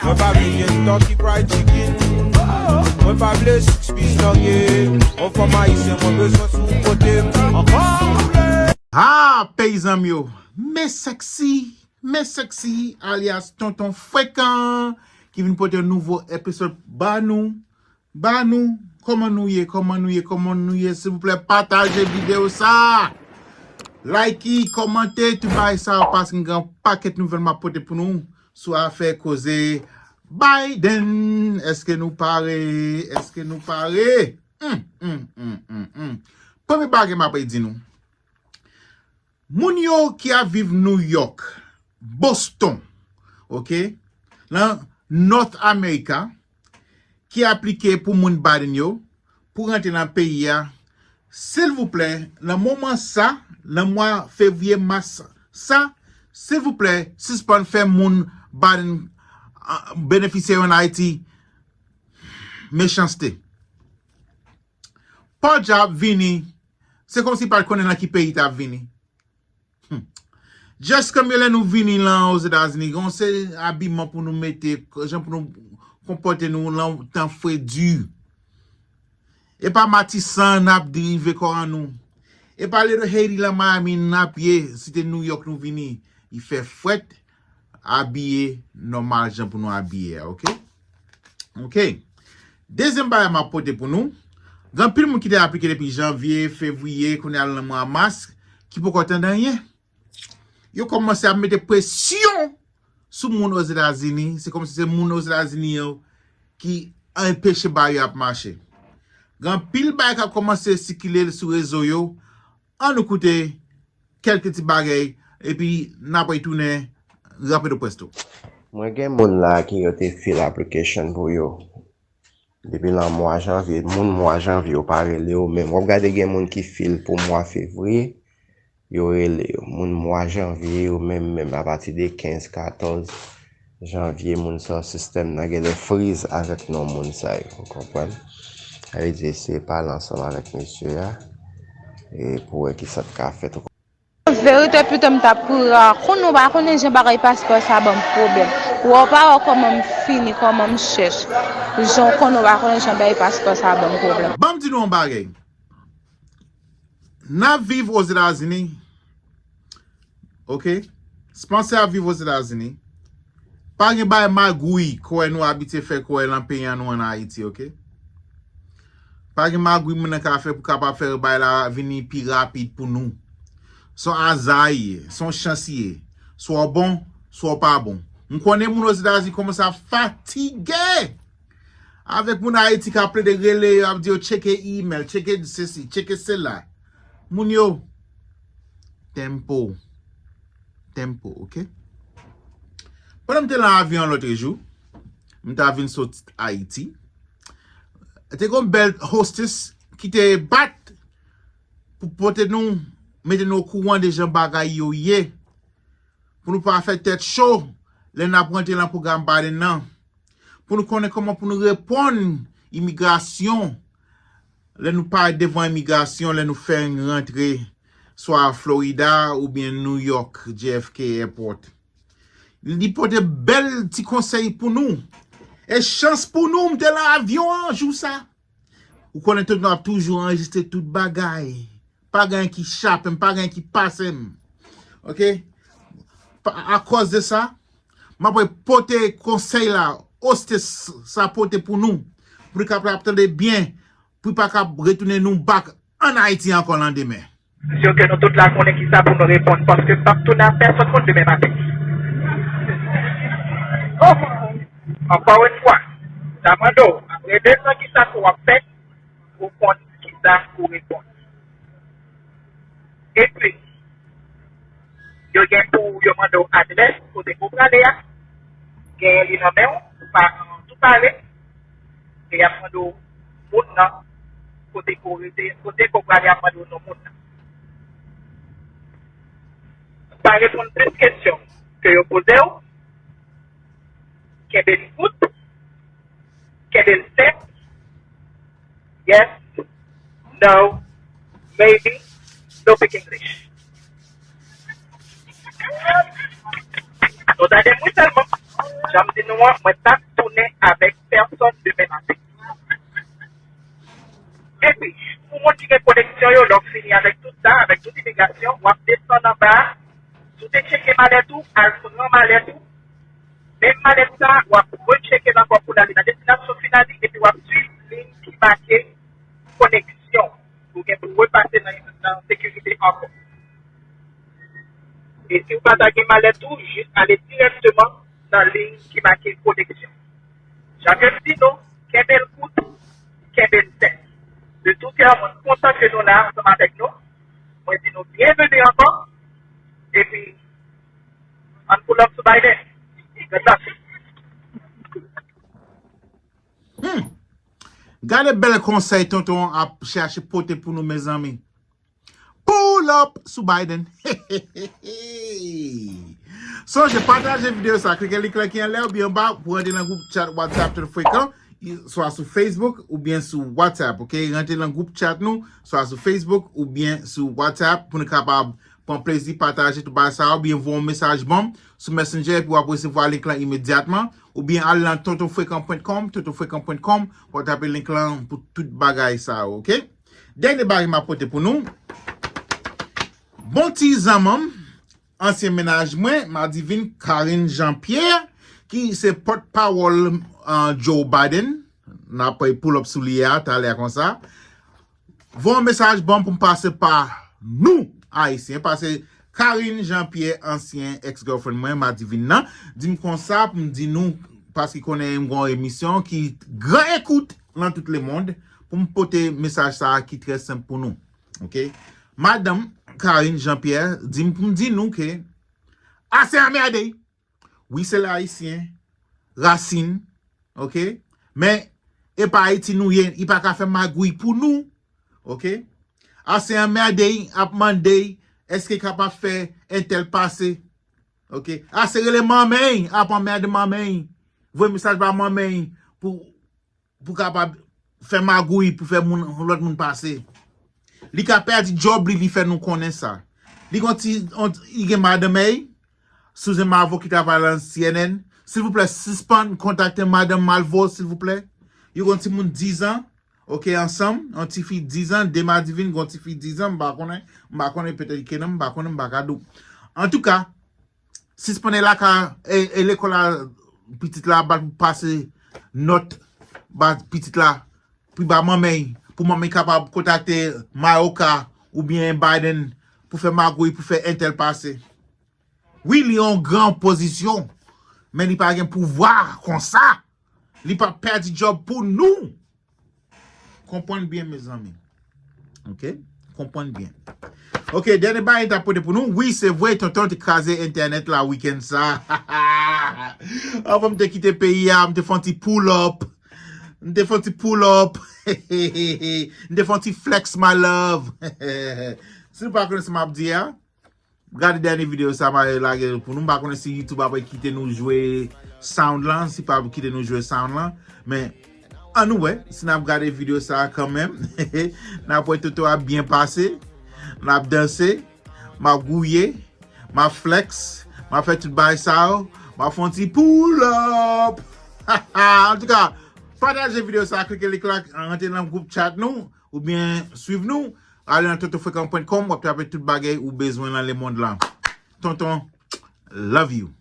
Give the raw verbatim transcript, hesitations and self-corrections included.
Mwen pa vle kentucky fried chicken. Mwen pa vle six piece nugget. On fanm ayisyen, mwen bezwen sou kote m ankò. Ha, peyizan m yo. Men sexy, men sexy, alyas tonton frekan ki vin pote yon nouvo episode ba nou. Ba nou, kòman nou ye, kòman nou ye, kòman nou ye, silvouplè pataje videyo sa. Like, kòmante, tout bagay sa, paske m gen yon pakèt nouvèl m ap pote pou nou sou afè koze Biden. Èske nou pare? Èske nou pare? Hmm, hmm, hmm, hmm, hmm. Premye bagay m ap di nou. Moun yo ki ap viv New York, Boston, ok, nan North America, ki aplike pou moun Biden yo, pou rantre nan peyi a, silvouplè, nan moman sa, nan mwa fevriye, mas sa, silvouplè, sispann fè moun Biden ah, benefisye yo an Ayiti mechanste. Pòdja ap vini, se kòmsi pa konnen nan ki peyi t ap vini. Hmm. Just kòm yo lè nou vini lan Ozetazini, gen yon seri abiman pou nou mete, jan pou nou konpòte nou lan tan fredi. E pa Matisan n ap drive kò an nou. E pa Little Haiti lan Miami n ap ye, si te New York nou vini, li fè frèt, abiye nòmal jan pou nou abiye a, ok? Ok. Dezyèm bagay m ap pote pou nou, gen anpil moun ki te aplike depi janvye, fevriye, kounye a lan mwa mas, ki poko tande anyen. Yo kòmanse ap mete presyon sou moun Ozetazini, se kòmsi se moun Ozetazini yo ki anpeche bagay yo ap mache. Gen anpil bagay k ap kòmanse sikile sou rezo yo, ann nou koute kèlke ti bagay, epi n ap retounen rapido presto. Mwen gen moun la ki yo te fil application pou yo. Depi lan mwa janvye, moun mwa janvye yo pa rele yo menm. W ap gade gen moun ki fil pou mwa fevriye, yo rele yo. Moun mwa janvye yo menm menm, apati de kenz, katòz janvye, moun sa sistèm nan genlè friz avèk non moun sa yo, ou konprann? Sa vle di eseye pale ansanm avèk mesye a e pou wè kisa t ka fèt. Verite pito m t ap pran. Konnen w pa konnen jan bagay paspò sa ban m pwoblèm. Wè w pa wè kòman m fini, kòman m chèch. Jan w konnen w pa konnen jan bagay paspò sa ban m pwoblèm. Ban m di nou yon bagay. N ap viv Ozetazini. Ok? Spencer ap viv Ozetazini. Pa gen bagay magouy kwè nou abitye fè kwè lan peyi an nou an Ayiti, ok? Pa gen magouy moun nan ka fè pou kapab fè bagay la vini pi rapid pou nou. Se yon aza li ye, se yon chans li ye. Swa w bon, swa w pa bon. M konnen moun Ozetazini kòmanse ap fatige avèk moun Ayiti k ap plede rele yo, ap di yo tcheke email, tcheke sesi, tcheke sela. Moun yo, tempo. Tempo, ok? Pandan m te lan avyon an lòtrejou, m ta vin sot Ayiti. Te gen yon bèl hostess ki te bat pou pote nou, mete nou okouran de jan bagay yo ye, pou nou pa fè tèt cho lè n ap rantre lan pwogram Biden nan, pou nou konnen kòman pou nou reponn imigrasyon, lè nou parèt devan imigrasyon, lè nou fè yon rantre, swa Florida oubyen New York, J F K Airport. Li pote bèl ti konsèy pou nou. E chans pou nou, m te lan avyon an jou sa. Ou konnen tout nou ap toujou anrejistre tout bagay. Pa gen anyen ki chape m, pa gen anyen ki pase m. Ok? Akòz de sa, m ap pote konsèy la, hostess sa pote pou nou, pou nou kapab tande byen, pou pa ka retounen nou back ann Ayiti ankò landemen. Sè ke nou tout la konnen kisa pou nou reponn, paske m p ap tounen ak pèsonn moun demen maten. Ankò yon fwa, m ta mande w, apre de zan kisa ke w ap fè, ou konn kisa pou reponn. Epi, yo gen pou yo mande w adrès kote ke w prale a, genyen li nan men w, ou pa tou pale, e y ap mande w moun nan, kote ke w rete, kote ke w prale, y ap mande w non moun nan. Pa reponn plis kesyon ke yo poze w, kenbe l kout, kenbe l senp, yes, no, maybe, no speak English. Nou tande m wi sèlman. Jan m di nou an, mwen p ap tounen avèk pèsòn demen maten. Epi, pou moun ki gen koneksyon yo, lè w fini avèk tout sa, avèk tout imigrasyon, w ap desann anba. Si w te tcheke malèt ou, al pran malèt ou. Menm malèt sa, w ap retcheke l ankò pou l ale nan destinasyon final li, epi w ap swiv liy ki make koneksyon. Ou gen pou repase nan, nan sekirite ankò. E si w pa ta gen malèt ou, jis ale dirèkteman nan liy ki make koneksyon. Jan ke m di nou, kenbe l kout, kenbe l sèk. De tout kè, mwen kontan ke nou la ansanm avèk nou. Mwen di nou byenveni ankò. Epi, ann pull up sou Biden. Gad sa. Hmm. Gade bèl konsèy tonton ap chache pote pou nou, mezanmi. Pull up sou Biden. Sonje pataje videyo sa, klike link lan ki anlè oubyen anba pou rantre nan gwoup chat WhatsApp Tonton Frekan, swa sou Facebook oubyen sou WhatsApp, ok? Rantre nan gwoup chat nou, swa sou Facebook oubyen sou WhatsApp pou nou kapab pran plezi pataje tout bagay sa oubyen voye yon mesaj ban m sou Messenger epi w ap resevwa link lan imedyatman, oubyen al nan tonton frekan pwen kòm, tonton frekan pwen kòm, w ap tape link lan pou tout bagay sa yo, ok? Dènye bagay m ap pote pou nou. Bon ti zanmanm, ansyen mennaj mwen, Madivin Karine Jean Pierre, ki se pòtpawòl uh, Joe Biden, n ap pull up sou li a talè konsa. Voye yon mesaj ban m pou m pase pa nou, Ayisyen, pase Karine Jean Pierre, ansyen ex-girlfriend mwen, Madivin nan, di m konsa pou m di nou, paske konnen m gen yon emisyon ki gran ekout nan tout lemonn, pou m pote mesaj sa a ki trè senp pou nou. Ok? Madanm Karine Jean Pierre di m pou m di nou ke ase anmède. Wi, se Ayisyen, rasin, ok? Men, e pa Ayiti nou ye, li pa ka fè magouy pou nou, ok? Ase anmède, ap mande, èske kapab fè entèl pase, ok? Ase rele manmay, ap anmède manmay, voye mesaj ba manmay pou pou kapab fè magouy, pou fè moun, lòt moun pase. Li ka pèdi djòb li, li fè nou konnen sa. Li gon ti, on, li gen madanm èy, Susan Mavo ki travay nan C N N. Silvouplè, sispann kontakte madanm Malvo, silvouplè. Yo gon timoun diz an, ok, ansanm, yon tifi diz an, de Madivin, gon tifi diz an, m pa konnen, m pa konnen, petèt li kenan, m pa konnen, m pa ka di w. Antouka, sispann e lakay, e, e lekòl la, pitit la, ba l pou pase nòt, ba pitit la, pou ba manman, pou manman kapab kontakte Mayoka oubyen Biden pou fè magouy, pou fè entèl pase. Wi, li yon gran pozisyon, men li pa gen pouvwa konsa. Li pa pèdi djòb pou nou. Konprann byen, mezanmi. Ok? Konprann byen. Ok, dènye bagay ta pote pou nou. Wi, se vre, tonton te kraze entènèt la wikenn sa. Anvan m te kite peyi a, m te fè yon ti pull up. M te fè yon ti pull up. M te fè yon ti flex, my love. Si nou pa konnen sa m ap di a, gade dènye videyo sa m a lage pou nou. M pa konnen si YouTube ap kite nou jwe sound lan, si pa kite nou jwe sound lan. Men, ann nou wè, si n ap gade videyo sa kanmenm, n ap wè Toto ap byen pase, n ap danse, m ap gouye, m ap flex, m ap fè tout bagay sa yo, m ap fè yon ti pull up. Antouka, pataje videyo sa, klike link la, rantre nan gwoup chat nou, oubyen swiv nou, ale nan tonton frekan pwen kòm, w ap trape tout bagay ou bezwen nan lemonn lan. Tonton, love you.